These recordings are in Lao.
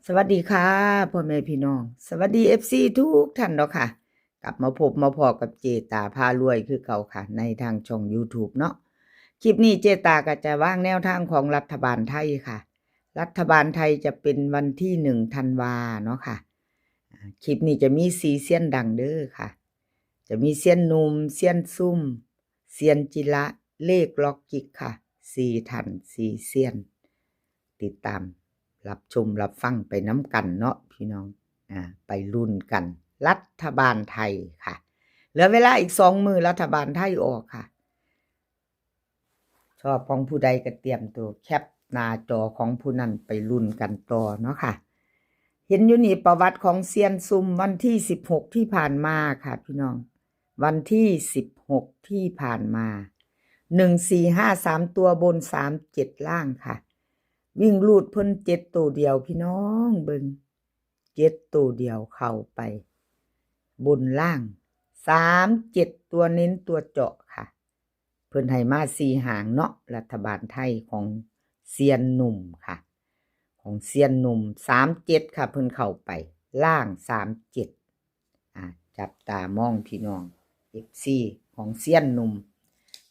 สวัสดีค่ะ พ่อแม่พี่น้อง สวัสดี เอฟซี ทุกท่านเนาะค่ะ กลับมาพบมาพ้อกับเจตาพารวยคือเก่าค่ะ ในทางช่อง YouTube เนาะ คลิปนี้เจตาก็จะวางแนวทางของรัฐบาลไทยค่ะ รัฐบาลไทยจะเป็นวันที่หนึ่งธันวาเนาะค่ะ อ่า คลิปนี้จะมีสี่เซียนดังเด้อค่ะ จะมีเซียนหนุ่ม เซียนซุ่ม เซียนจิระ เลขล็อกกิกค่ะ สี่ท่าน สี่เซียน ติดตามรับชมรับฟังไปนำกันเนาะพี่น้อง อ่า ไปลุ้นกัน รัฐบาลไทยค่ะ เหลือเวลาอีกสองมื้อ รัฐบาลไทยออกค่ะ ชอบของผู้ใดก็เตรียมตัวแคปหน้าจอของผู้นั้นไปลุ้นกันต่อเนาะค่ะ เห็นอยู่นี่ประวัติของเซียนซุ่มวันที่สิบหกที่ผ่านมาค่ะพี่น้อง วันที่สิบหกที่ผ่านมา หนึ่งสี่ห้า สามตัวบน สามเจ็ดล่างค่ะ วิ่งรูดเพิ่นเจ็ดตัวเดียวพี่น้อง เบิ่ง เจ็ดตัวเดียวเข้าไป บนล่าง สามเจ็ด ตัวเน้นตัวเจาะค่ะ เพิ่นให้มาสี่หางเนาะ รัฐบาลไทยของเซียนหนุ่มค่ะ ของเซียนหนุ่ม สามเจ็ดค่ะ เพิ่นเข้าไปล่าง สามเจ็ด อ่า จับตามองพี่น้อง เอฟซี ของเซียนหนุ่ม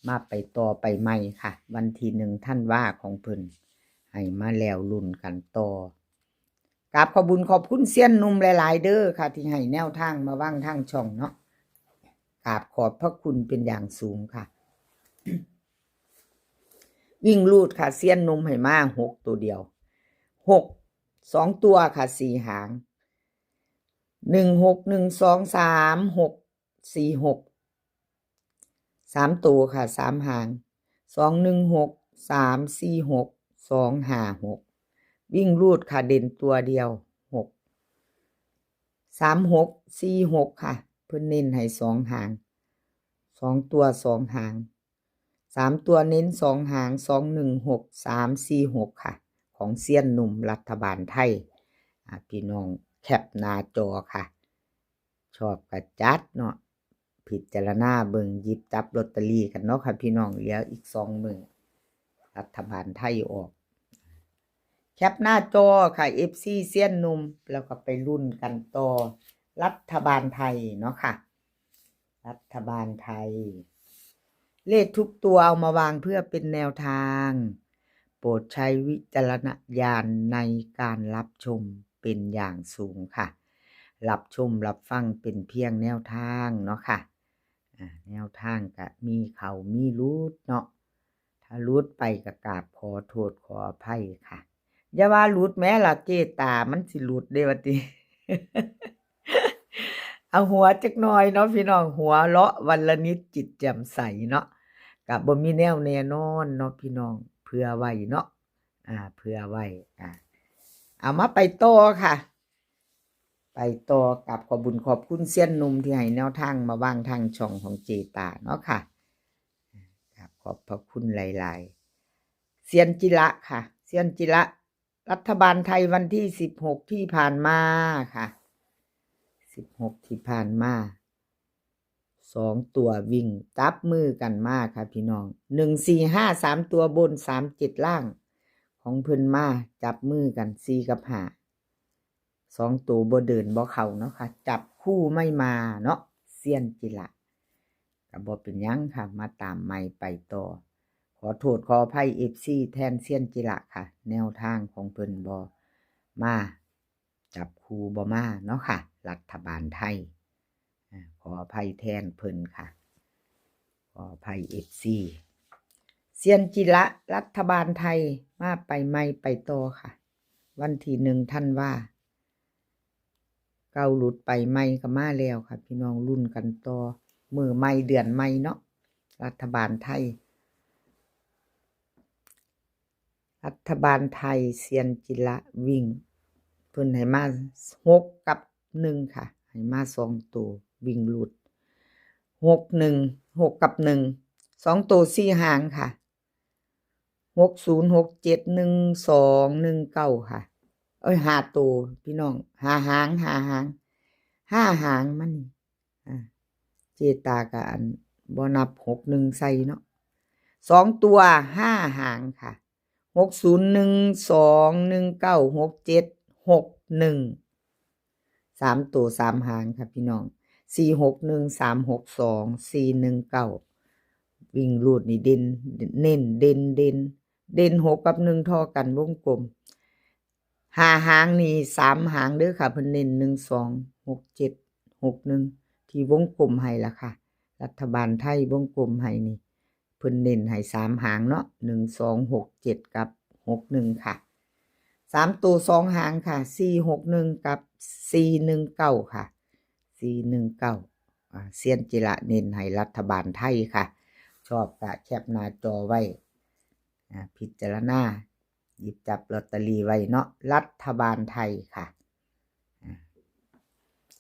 มาไปต่อไปใหม่ค่ะ วันที่หนึ่งธันวาของเพิ่นให้มาแล้วลุ้นกันต่อ กราบขอบบุญขอบคุณเซียนหนุ่มหลายๆ เด้อค่ะ ที่ให้แนวทางมาวางทางช่องเนาะ กราบขอบพระคุณเป็นอย่างสูงค่ะ วิ่งรูดค่ะ เซียนหนุ่มให้มาหกตัวเดียว หก สองตัวค่ะ สี่หาง หนึ่งหก หนึ่งสอง สามหก สี่หก สามตัวค่ะ สามหาง สองหนึ่งหก สามสี่หก สองห้าหก วิ่งรูดค่ะ เด่นตัวเดียว หก สามหก สี่หก ค่ะ เพิ่นเน้นให้สองหาง สองตัว สองหาง สามตัวเน้นสองหาง สองหนึ่งหก สามสี่หก ค่ะ ของเซียนหนุ่มรัฐบาลไทย อ่า พี่น้องแคปหน้าจอค่ะ ชอบก็จัดเนาะ พิจารณาเบิ่ง หยิบจับลอตเตอรี่กันเนาะค่ะพี่น้อง เหลืออีกสองมื้อ รัฐบาลไทยออก แคปหน้าจอค่ะ เอฟซี เซียนหนุ่ม แล้วก็ไปลุ้นกันต่อ รัฐบาลไทยเนาะค่ะ รัฐบาลไทย เลขทุกตัวเอามาวางเพื่อเป็นแนวทาง โปรดใช้วิจารณญาณในการรับชมเป็นอย่างสูงค่ะ รับชมรับฟังเป็นเพียงแนวทางเนาะค่ะ อ่า แนวทางก็มีเข้ามีหลุดเนาะ ถ้าหลุดไปก็กราบขอโทษขออภัยค่ะ อย่าว่าหลุดแม้ล่ะเจตา มันสิหลุดเด้ว่าติ เอาหัวจักหน่อยเนาะพี่น้อง หัวเราะวันละนิดจิตแจ่มใสเนาะ ก็บ่มีแนวแน่นอนเนาะพี่น้อง เผื่อไว้เนาะ อ่า เผื่อไว้ อ่า เอามาไปต่อค่ะ ไปต่อ กราบขอบบุญขอบคุณเซียนหนุ่มที่ให้แนวทางมาวางทางช่องของเจตาเนาะค่ะ กราบขอบพระคุณหลายๆ เซียนจิระค่ะ เซียนจิระ รัฐบาลไทยวันที่สิบหกที่ผ่านมาค่ะ สิบหกที่ผ่านมา สองตัววิ่งจับมือกันมาค่ะพี่น้อง หนึ่งสี่ห้า สามตัวบน สามเจ็ดล่าง ของเพิ่นมาจับมือกัน สี่กับห้า สองตัวบ่เดินบ่เข้าเนาะค่ะ จับคู่ไม่มาเนาะ เซียนจิระ ก็บ่เป็นหยังค่ะ มาตามใหม่ไปต่อ ขอโทษขออภัย เอฟซี แทนเซียนจิระค่ะ แนวทางของเพิ่นบ่มา จับคู่บ่มาเนาะค่ะ รัฐบาลไทย อ่า ขออภัยแทนเพิ่นค่ะ ขออภัย เอฟซี เซียนจิระ รัฐบาลไทย มาไปใหม่ไปต่อค่ะ วันที่หนึ่งธันวา เก่าหลุดไป ใหม่ก็มาแล้วค่ะ พี่น้อง ลุ้นกันต่อ มื้อใหม่เดือนใหม่เนาะ รัฐบาลไทย รัฐบาลไทย เซียนจิระวิ่ง เพิ่นให้มาหกกับหนึ่งค่ะ ให้มาสองตัว วิ่งหลุด หกหนึ่ง หกกับหนึ่ง สองตัวสี่หางค่ะ หกศูนย์ หกเจ็ด หนึ่งสอง หนึ่งเก้า ค่ะ เอ้ย ห้าตัว พี่น้อง ห้าหาง ห้าหาง ห้าหางมานี่ อ่า เจตาก็อันบ่นับหกหนึ่งใส่เนาะ สองตัว ห้าหางค่ะ หกศูนย์ หนึ่งสอง หนึ่งเก้า หกเจ็ด ຫົກໜຶ່ງ ສາມໂຕສາມຫາງຄ່ະພີ່ນ້ອງ ສີ່ຫົກໜຶ່ງ ສາມຫົກສອງ ສີ່ໜຶ່ງເກົ້າ ວິ່ງຮູດນີ້ເດັ່ນ ເນັ້ນເດັ່ນ ເດັ່ນ ເດັ່ນຫົກກັບໜຶ່ງທໍ່ກັນ ວົງກົມ ຫ້າຫາງນີ້ສາມຫາງເດີຄ່ະ ເພິ່ນເນັ້ນ ໜຶ່ງສອງ ຫົກເຈັດ ຫົກໜຶ່ງ ທີ່ວົງກົມໃຫ້ລະຄ່ະ ລັດຖະບານໄທວົງກົມໃຫ້ນີ້ ເພິ່ນເນັ້ນໃຫ້ສາມຫາງເນາະ ໜຶ່ງສອງ ຫົກເຈັດ ກັບ ຫົກໜຶ່ງຄ່ະ ສາມໂຕສອງຫາງຄ່ະ ສີ່ຫົກໜຶ່ງ ກັບ ສີ່ໜຶ່ງເກົ້າຄ່ະ ສີ່ໜຶ່ງເກົ້າ ອາ ຊຽນຈິລະເນັ້ນໃຫ້ລັດຖະບານໄທຄ່ະ ຊອບກະແຄບໜ້າຈໍໄວ້ ອາ ພິຈາລະນາ ຫຍິບຈັບລອດຕະລີໄວ້ເນາະ ລັດຖະບານໄທຄ່ະ ອາ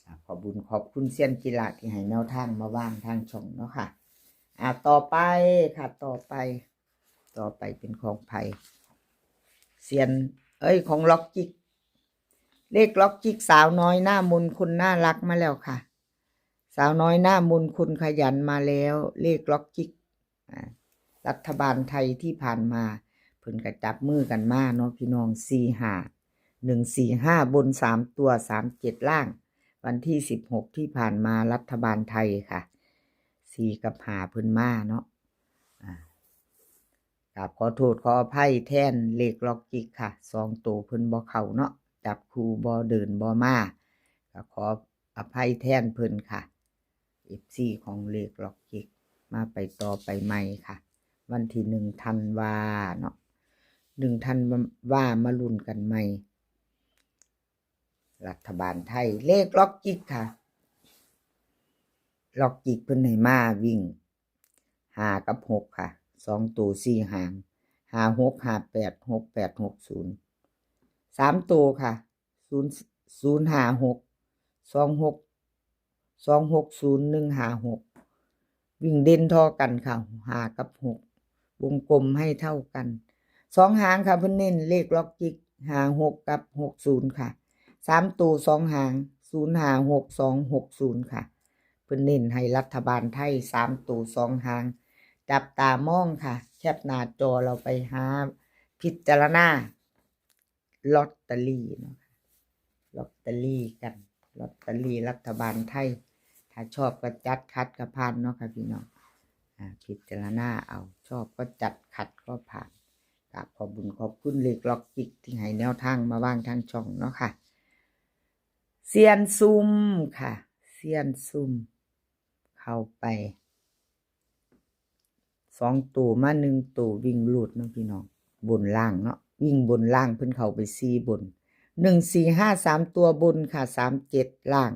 ອາ ຂອບບຸນຂອບຄຸນຊຽນກິລາທີ່ໃຫ້ແນວທາງມາວາງທາງຊ່ອງເນາະຄ່ະ ອາ ຕໍ່ໄປຄ່ະ ຕໍ່ໄປ ຕໍ່ໄປເປັນຂອງໃຜ? ຊຽນ ເອີຍ ຂອງລັອກຈິກ ເລກລັອກຈິກ ສາວນ້ອຍໜ້າມົນຄົນໜ້າຮັກມາແລ້ວຄ່ະ ສາວນ້ອຍໜ້າມົນຄົນຂະຫຍັນມາແລ້ວ ເລກລັອກຈິກ ອາ ລັດຖະບານໄທທີ່ຜ່ານມາ ເພິ່ນກະຈັບມືກັນມາເນາະພີ່ນ້ອງ ສີ່ຫ້າ ໜຶ່ງສີ່ຫ້າ ບົນສາມຕົວ ສາມເຈັດ ລ່າງ ວັນທີສິບຫົກທີ່ຜ່ານມາ ລັດຖະບານໄທຄ່ະ ສີ່ກັບຫ້າເພິ່ນມາເນາະ ອາ ກາບຂໍໂທດຂໍອະໄພແທນເລກລັອກຈິກຄ່ະ ສອງໂຕເພິ່ນບໍ່ເຂົ້າເນາະ ຈັບຄູ່ບໍ່ເດີນບໍ່ມາ ກະຂໍອະໄພແທນເພິ່ນຄ່ະ ເອັຟຊີຂອງເລກລັອກຈິກ ມາໄປຕໍ່ໄປໃໝ່ຄ່ະ ວັນທີໜຶ່ງທັນວາເນາະ ໜຶ່ງທັນວາມາລຸ້ນກັນໃໝ່ ລັດຖະບານໄທ ເລກລັອກຈິກຄ່ະ ລັອກຈິກເພິ່ນໃຫ້ມາວິ່ງຫ້າກັບຫົກຄ່ະ ສອງໂຕສີ່ຫາງ ຫ້າຫົກຫ້າແປດ ຫົກແປດຫົກສູນ ສາມໂຕຄ່ະ ສູນ ສູນຫ້າຫົກ ສອງຫົກ ສອງຫົກສູນ ໜຶ່ງຫ້າຫົກ ວິ່ງເດັ່ນທໍ່ກັນຄ່ະ ຫ້າກັບຫົກ ວົງກົມໃຫ້ເທົ່າກັນ ສອງຫາງຄ່ະ ເພິ່ນເນັ້ນເລກລັອກຈິກ ຫ້າຫົກກັບຫົກສູນຄ່ະ ສາມໂຕສອງຫາງ ສູນຫ້າຫົກ ສອງຫົກສູນຄ່ະ ເພິ່ນເນັ້ນໃຫ້ລັດຖະບານໄທ ສາມໂຕສອງຫາງ ຈັບຕາມອງຄ່ະ ແຄບໜ້າຈໍລາວໄປຫາພິຈາລະນາ ລອດຕະລີເນາະ ລອດຕະລີກັນ ລອດຕະລີລັດຖະບານໄທ ຖ້າຊອບກໍຈັດ ຂັດກໍຜ່ານເນາະຄ່ະພີ່ນ້ອງ ອາ ພິຈາລະນາເອົາ ຊອບກໍຈັດ ຂັດກໍຜ່ານ ກາບຂອບບຸນຂອບຄຸນເລກລັອກຈິກທີ່ໃຫ້ແນວທາງມາວາງທາງຊ່ອງເນາະຄ່ະ ຊຽນຊຸ່ມຄ່ະ ຊຽນຊຸ່ມ ເຂົ້າໄປ ສອງໂຕມາໜຶ່ງໂຕ ວິ່ງຮູດເນາະພີ່ນ້ອງ ບົນລ່າງເນາະ ວິ່ງບົນລ່າງ ເພິ່ນເຂົ້າໄປສີ່ບົນ ໜຶ່ງສີ່ຫ້າ ສາມຕົວບົນຄ່ະ ສາມເຈັດລ່າງ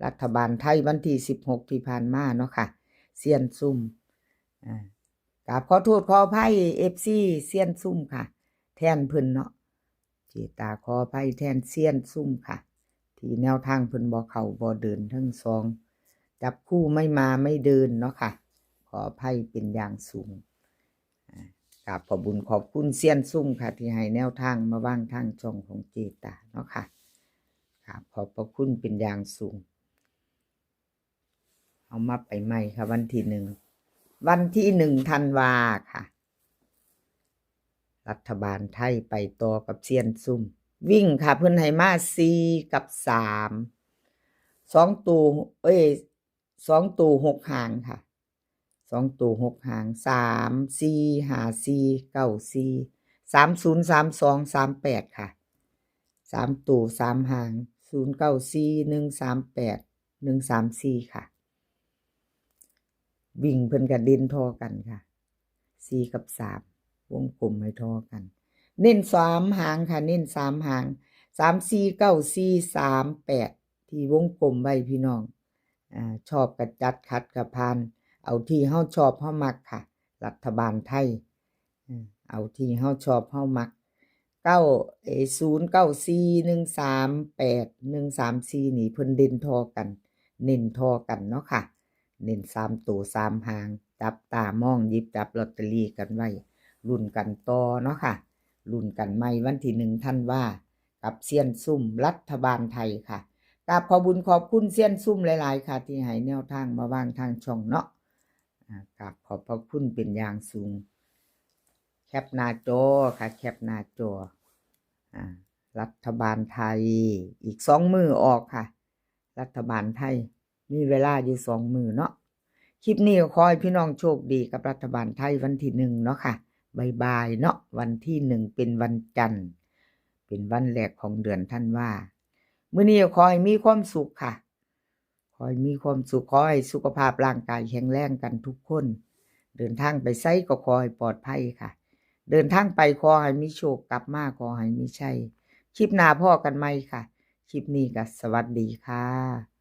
ລັດຖະບານໄທວັນທີສິບຫົກທີ່ຜ່ານມາເນາະຄ່ະ ຊຽນຊຸ່ມ ອາ ກາບຂໍໂທດຂໍອະໄພເອັຟຊີຊຽນຊຸ່ມຄ່ະ ແທນເພິ່ນເນາະ ເຈດຕາຂໍອະໄພແທນຊຽນຊຸ່ມຄ່ະ ທີ່ແນວທາງເພິ່ນບໍ່ເຂົ້າບໍ່ເດີນທັງສອງ ຈັບຄູ່ໄມ່ມາໄມ່ເດີນເນາະຄ່ະ ຂໍອະໄພເປັນຢ່າງສູງ ອາ ກາບຂອບບຸນຂອບຄຸນຊຽນຊຸ່ມຄ່ະ ທີ່ໃຫ້ແນວທາງມາວາງທາງຊ່ອງຂອງເຈດຕາເນາະຄ່ະ ກາບຂອບພະຄຸນເປັນຢ່າງສູງ. ເຮົາມາໄປໃໝ່ຄ່ະ ວັນທີໜຶ່ງ ວັນທີໜຶ່ງທັນວາຄ່ະ ລັດຖະບານໄທໄປຕໍ່ກັບຊຽນຊຸ່ມ ວິ່ງຄ່ະ ເພິ່ນໃຫ້ມາສີ່ກັບສາມ ສອງໂຕ ເອີຍ ສອງໂຕຫົກຫາງຄ່ະ ສອງໂຕຫົກຫາງ ສາມສີ່ ຫ້າສີ່ ເກົ້າສີ່ ສາມສູນ ສາມສອງ ສາມແປດຄ່ະ ສາມໂຕສາມຫາງ ສູນເກົ້າສີ່ ໜຶ່ງສາມແປດ ໜຶ່ງສາມສີ່ຄ່ະ ວິ່ງເພິ່ນກະເດັ່ນທໍ່ກັນຄ່ະ ສີ່ກັບສາມ ວົງກົມໃຫ້ທໍ່ກັນ ເນັ້ນສາມຫາງຄ່ະ ເນັ້ນສາມຫາງ ສາມສີ່ ເກົ້າສີ່ ສາມແປດ ທີ່ວົງກົມໄວ້ພີ່ນ້ອງ ອາ ຊອບກະຈັດ ຂັດກະຜ່ານ ເອົາທີ່ເຮົາຊອບເຮົາມັກຄ່ະ ລັດຖະບານໄທ ເອົາທີ່ເຮົາຊອບເຮົາມັກ ເກົ້າ ເອີ ສູນເກົ້າສີ່ ໜຶ່ງສາມແປດ ໜຶ່ງສາມສີ່ ນີ້ເພິ່ນເດັ່ນທໍ່ກັນ ເນັ້ນທໍ່ກັນເນາະຄ່ະ ເນັ້ນສາມໂຕສາມຫາງ ຈັບຕາມອງ ຫຍິບຈັບລອດຕະລີກັນໄວ້ ລຸ້ນກັນຕໍ່ເນາະຄ່ະ ລຸ້ນກັນໃໝ່ວັນທີໜຶ່ງທັນວາ ກັບຊຽນຊຸ່ມລັດຖະບານໄທຄ່ະ ກາບຂອບບຸນຂອບຄຸນຊຽນຊຸ່ມຫຼາຍໆຄ່ະ ທີ່ໃຫ້ແນວທາງມາວາງທາງຊ່ອງເນາະ ອາ ກາບຂອບພະຄຸນເປັນຢ່າງສູງ ແຄບໜ້າຈໍຄ່ະ ແຄບໜ້າຈໍ ອາ ລັດຖະບານໄທ ອີກສອງມື້ອອກຄ່ະ ລັດຖະບານໄທ ມີເວລາຢູ່ສອງມື້ເນາະ. ຄລິບນີ້ກໍຂໍໃຫ້ພີ່ນ້ອງໂຊກດີກັບລັດຖະບານໄທວັນທີໜຶ່ງເນາະຄ່ະ ບ່າຍໆເນາະ ວັນທີໜຶ່ງເປັນວັນຈັນ ເປັນວັນແລກຂອງເດືອນທັນວາ. ມື້ນີ້ກໍຂໍໃຫ້ມີຄວາມສຸກຄ່ະ ຂໍໃຫ້ມີຄວາມສຸກ ຂໍໃຫ້ສຸຂະພາບຮ່າງກາຍແຂງແຮງກັນທຸກຄົນ ເດີນທາງໄປໃສກໍຂໍໃຫ້ປອດໄພຄ່ະ ເດີນທາງໄປຂໍໃຫ້ມີໂຊກ ກັບມາຂໍໃຫ້ມີໄຊ. ຄລິບໜ້າພໍ້ກັນໃໝ່ຄ່ະ ຄລິບນີ້ກໍສະຫວັດດີຄ່ະ.